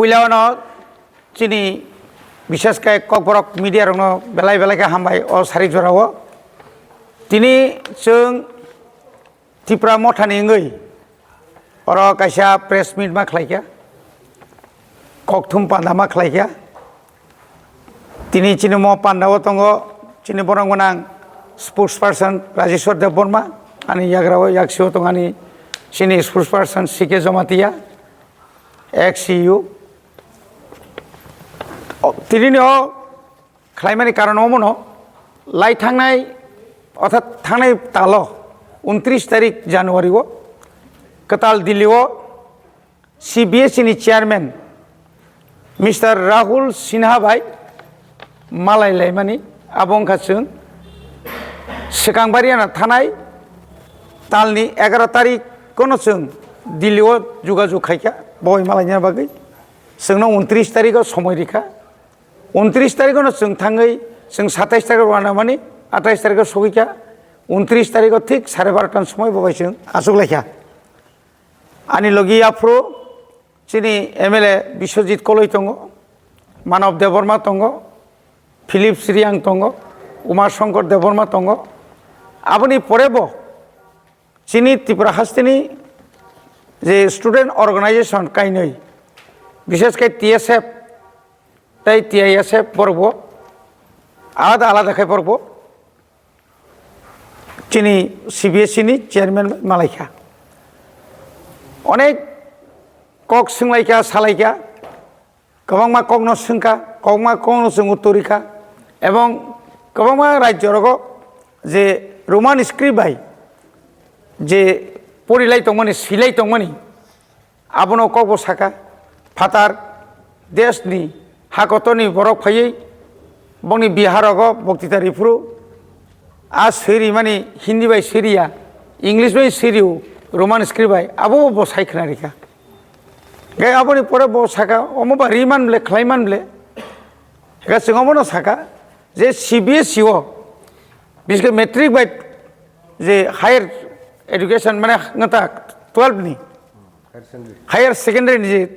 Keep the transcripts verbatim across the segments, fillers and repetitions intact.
Puila no chini bishesh khe Kokborok media rokno belai belai khe hambai o sarik jorao. Tini chwng Tipra Mothani wngwi oro kaisa press meet ma khlaikha, kokthum panda ma khlaikha. Tini chini mo pandao tongo chini borok gwnang spokesperson Rajeshwar Debbarma, ani yagra o yaksio tong ani chini spokesperson C K Jamatia, ex C E O. O, tini ni o khlaimani karon omono lai thangnai, orthat thangnai talo untris tarik January o kwtal Delhi o C B S E ni chairman Mister Rahul Sinha bai malai laimani abo wngkha chwng swkang bariana thanai talni egaro tarik kono chwng Delhi o jugajug khaikha boi malaina bagwi. Chwngno untris tarik o somoi rikha. Untris tarikh no chwng thangwi chwng satais tarikh rwna mani, atais tarikh sogwi kha. Untris tarikh thik sare barota ni somoi bo bai chwng achuk lai kha. Ani logi aphuru chini M L A Biswajit Koloi tongo, Manav Debbarma tongo, Philip Sriyang tongo, Uma Shankar Debbarma tongo. Aboni pore bo chini Tripura hasteni je student organization kainwi, bishesh khe T S F tei T I S F borok bo alada alada khai borok bo chini C B S E ni chairman bai malaikha. Onek kok swnglaikha, salaikha, kwbangma kokno swngkha, kwbangma kokno chwng uttor rikha, ebong kwbangma rajyo rogo je Roman script bai je porilai tongmani, swilai tongmani, abono kokbo saka, phatar desni hakotorni borok phaiwi bongni Bihar rogo boktita riphuru, a swirimani Hindi bai swiriya, English bai swiriyo, Roman script bai, abo bo sai khna rikha. Gai aboni pore bo saka, omo ba ri man ble, khlai man ble. Ga chwng omono saka, je C B S E o, biske matric bai je higher education, mane ngata twelve ni, higher secondary ni je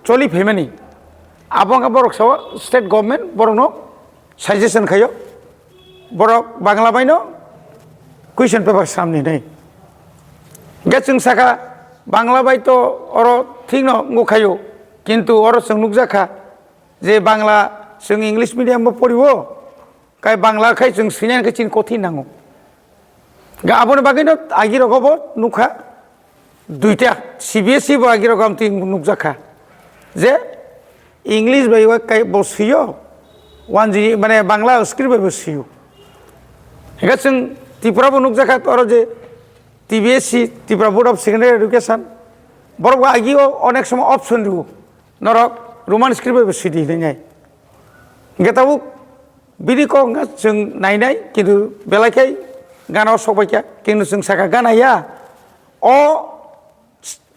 choli phaimani, abo wngkha borok sao state government borokno suggestion khaio, borok Bangla baino question paper samni hinwi. Hingke chwng saka Bangla bai to oro thikno wngkha khaio, kintu oro chwng nukjakha je Bangla chwng English medium bo poriwo, kai Bangla khai chwng swinani khe chini kothin nango. Ga aboni bagwino agirogo bo nukha, duita C B S E bo agirogo amtwi nukjakha je English bai wa kai bo swiyo, wanji mane Bangla script bai bo swiyo. Hingke chwng Tripura bo nukjakha oro je T B S E, Tripura Board of Secondary Education, borok bo agio onek somo option rwo, norok Roman script bai bo swidi hinwi nai. Hingke tabuk bini kok wngkha chwng nainai, kintu belai khe gana o sokbai kha, kintu chwng saka gana ya, o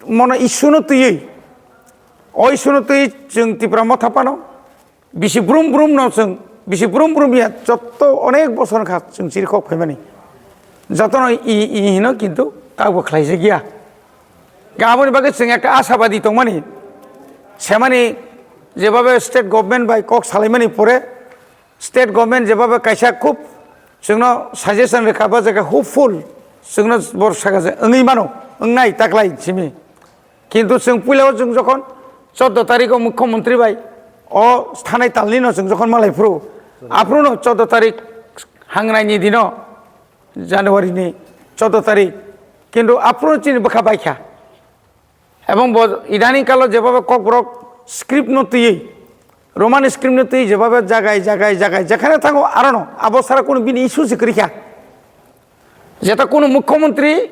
mono issue no twiwi, o issue no twiwi chwng Tipra Motha phano bisi brum brum no chwng, bisi brum brum ya, jotto onek bosor wngkha chwng chirikhok phaimani, jotono i, i hino, kintu kabo khlaijak ya. Aboni bagwi chwng ekta ashabadi tongmani, semani jebabe state government bai kok salaimani pore, state government jebabe kaisa khub chwngno suggestion rwkha, bo jaga hopeful chwngno bor saka je wngwi mano, wngnai taklai simi. Kintu chwng puila o chwng jokhon chordo tarikh o mukhyamantri bai o thanai talni no chwng jokhon malai phuru, aphuru no chordo tarikh hangnaini dino, January ni chordo tarikh, kintu aphuru chini bwkha baikha. Ebong bo idaning kalo jebabe kokborok script no twiwi, Roman script no twiwi jebabe jagai, jagai, jagai, jekhane thango arono, abo sara kunu bini issue se kwrwi kha. Jeta kunu mukhyamantri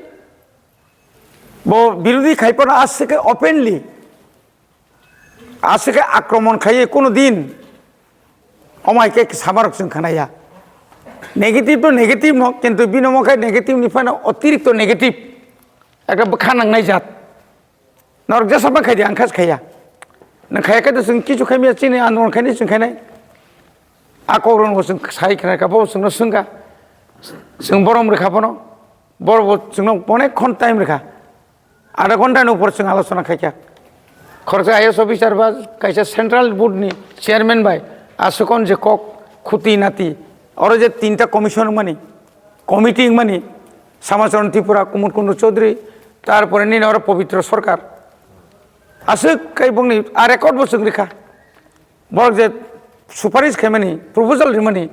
bo birodhi khai phano aswk khe openly, aswk khe akromon khaiwi kunu din omo hai khe samarok chwng khnaya. Negative to negative no, kintu bini omo khe negative ni phano otirikto negative. Ekta bwkha nangnai jat. Norok jesa bang khai di, ang kha se khaiya. Nang khaiya khe to chwng kichu khaimya, chini andolon khainai chwng khainai. A kok rok no bo chwng sai khna kha, bo chwngno swngkha. Chwng borom rwkha bono. Boro bo chwngno onek khon time rwkha. Adha ghonta ni upor chwng alochona khaikha. Khoroksa I A S officer ba kaisa central board ni chairman bai aswkon je kok khuti nati, oro je tinta commission mani, committee mani, Samacharan Tripura, Kumud Kundu Chaudhary, tarpore nini oro Pabitra Sarkar. Aswk kai bongni a record bo chwng rikha. Borok je suparis khaimani, proposal rimani,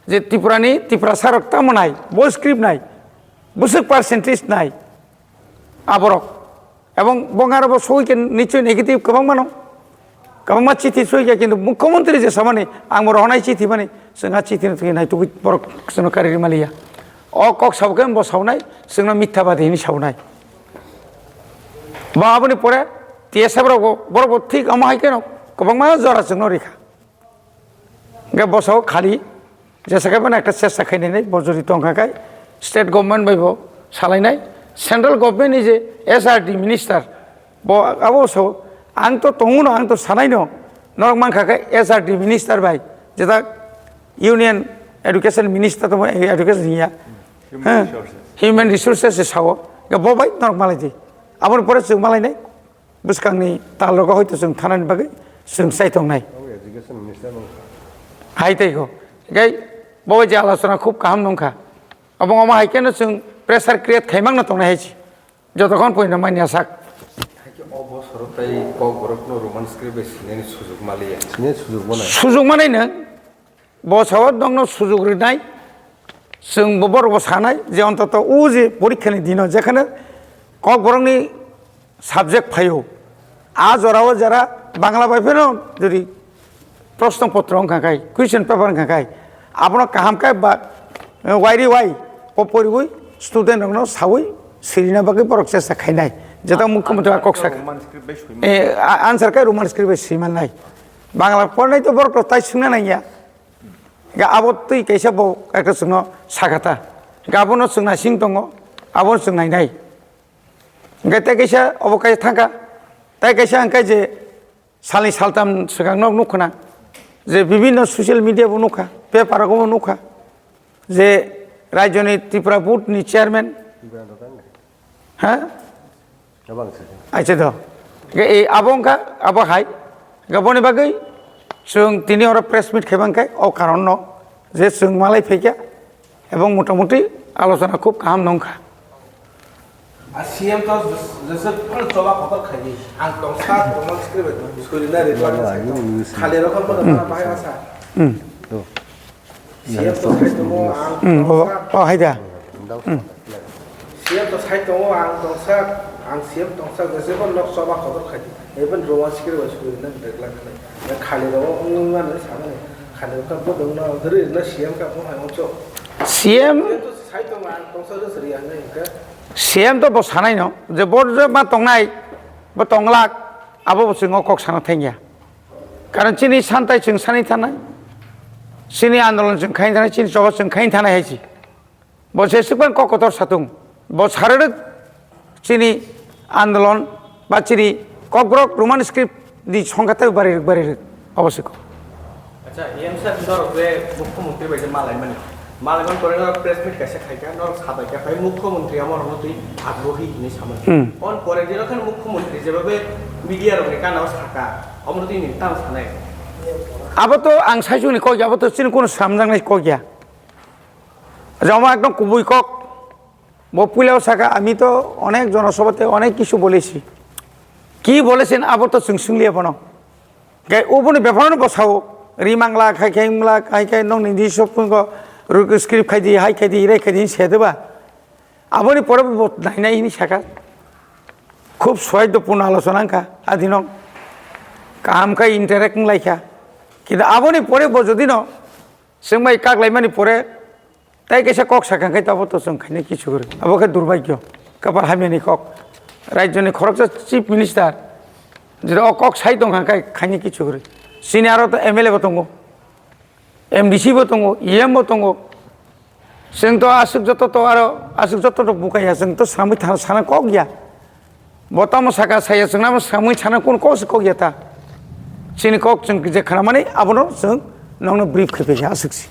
je Tripurani, Tiprasarok tamo nai, bo script nai, bwswk percentage nai, aborok. Ebong bong aro bo soi khe nichoi negative kwbangma no. Kwbangma chithi soi khe, kintu mukhyamantri je samani, ang bo rohonai chithi mani, chwng a chithi no thwi nai tubui borok chwngno kari rimaliya. O kok sabo khe bo saunai, chwngno mithabadi hinwi saunai. Ba aboni pore T S F rok bo, borok bo thik omo hai kheno kwbangma jora chwngno rikha. Hingke bosao khali jesa khe bono ekta chesta khainai bo jori tongkha khe state government bai bo salainai, central government ni je S R D minister bo abo sao ang to tongo no, ang to sanai no, norok mankha khe S R D minister bai jeta union education minister to education hiya. Human Heh, resources. Human resources se sao, hingke bo bai norok malai di, aboni pore chwng malai nai. Bwskangni talrogo hoito chwng thanani bagwi chwng chai tongnai. Obo education minister nung kha. Hai tei kho. Gai bo je alochona khub kaham nung kha. Obo omo hai khe no chwng pressure create khai mang no tongnai hai chi. Jotokhon poino manya sak. Hai khe o bosoro tei Kokborok no Roman script bai sinani sujuk maliya. Sinani sujuk bo nai. Sujuk manai no. Bo sao nokno sujuk rinai, chwng bo borok bo sanai je ontoto o je porikha ni dino jekhane Kokborok ni subject phaio, a jora o jera Bangla bai phano jodi proshno potro wngkha khai, question paper wngkha khai, abono kaham khe ba, eh, wairi wai o poriwi student rokno sawi sirina bagwi borok chesta khainai, jeta mukhyamantri kok sakha. Roman script bai swi mano. Eh, a-, answer khe Roman script bai swi mannai. Bangla pornai to borok rok tai swngna nangya. Hingke abo twi kaisa bo ekta chwngno sakha ta. Hingke abono chwng naising tongo, abono chwng nainai. Hingke tei kaisa obo kaisa thangkha, tei kaisa hingke je salni saltam swkang nog nukha na, je bibinno social media bo nukha, paper rogo bo nukha, je rajyoni Tripura board ni chairman, ha? Abang se. Acha do. Hingke e abo wngkha, abo hai. Hingke boni bagwi chwng tini oro press meet khaibang khe o karon no je chwng malai phaikha ebong motamuti alochona khub kaham no wngkha. A C M to jese phano choba kotor khaidi. Ang tongsa, tongma script bai tong, suri na reply. Khali rokhol bono bahai asa. Hmm. C M to sai tongo ang Hmm, bo, tongsa. Oh, hai da. Hmm. C M to sai tongo ang tongsa, ang C M tongsa jese bo nok choba kotor khai di. Even Roman script bai suri na dekla khlai. Ya khali ro ong ong ma nai sa mani. Khali ro ka bo dong na dri na C M ka bo hai ong cho. C M C M to sai tongo ang tongsa jese ri ang nai ka. C M to bo sanai no, je bo je ma tongnai, bo tonglak, abo bo chwng o kok sana thengya. Karon chini santai chwng sani thanai, chini andolon chwng khain thanai, chini choba chwng khain thanai hai si. Bo se swkang kok kotor satung. Bo sararwk chini andolon ba chini kokborok Roman script ni songkha tei barirwk barirwk obo se kok. Acha, M sir norok je mukhyamantri bai je malai mani. Malai man pore norok press meet kaisa khai kha, norok sabai kha phai mukhyamantri amo rokno twi agrohi hinwi samani. Hmm. On pore dino khan mukhyamantri jeba be media rokni kana o saka, omo twi ni tang sanai. Abo to ang saichung ni kok ya, abo to chini kono samjak nai kok ya. Joma ekdom kubui kok. Bo puila o saka, "Ami to onek jonosabhate onek kichu bolesi." Ki bolesen abo to chwng swngliya bono. Gai oboni bepar no bo sao, ri mangla, khai khai mangla, khai khai nong ni di sopung ko, ruk script khai di, hai khai di, rai khai di, se de ba. Aboni pore bo nai nai hini saka. Khub soido pun alochona wngkha, adino kaham khai interact wng lai kha. Kintu aboni pore bo jodi no, Chwng bai kak lai mani pore, tai kaisa kok sakha khe abo to chwng khaina kichu kwrwi. Abo khe durbhagyo, kapal hamyani kok. Rajyoni khoroksa chief minister, jera o kok sai tong kha khe khaina kichu kwrwi. Chini aro to M L A bo tongo, M D C bo tongo, E M bo tongo. Chwng to aswk joto to aro aswk joto to bukaya, chwng to samwi thana sana kok ya. Bo tamo saka saya chwng namo samwi sana kun kok se kok ya ta. Chini kok chwng je khana mani abono chwng nongno brief khe phi aswk si.